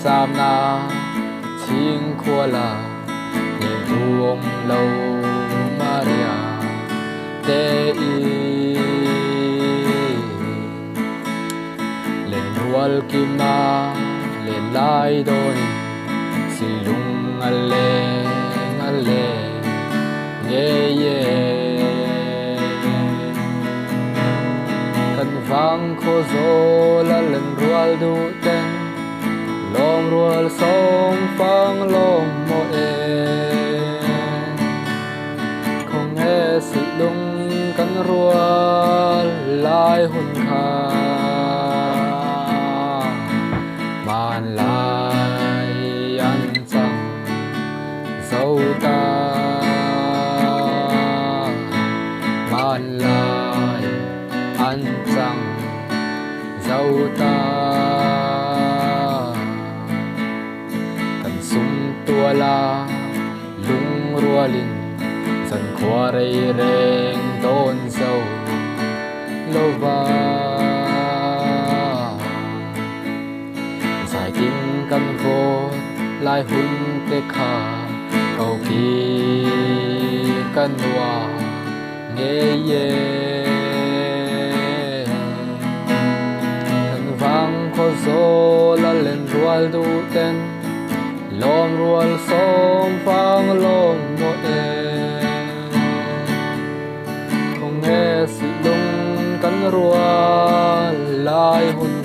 cham na chhing khuala hnem tu awm lo Maria te i Len rual kima len lai dawnin silung a leng a leng ngei e. Kan vang khaw zawl a len rual duh ten lawm rual sawm fang lawm maw e. Khawnge silung kan rual lai hun kha hmanlai an chang zo ta hmanlai an chang zo ta. Kan sum tuala lungrualin zankhua rei reng dawn zo lo va. Zaitin kan vawt lai hun te kha ko kir ka nuam ngei e. Kan vang khaw zawl a len rual duh ten lawm rual sawm vang lawm maw e. Khawnge silung kan rual lai hun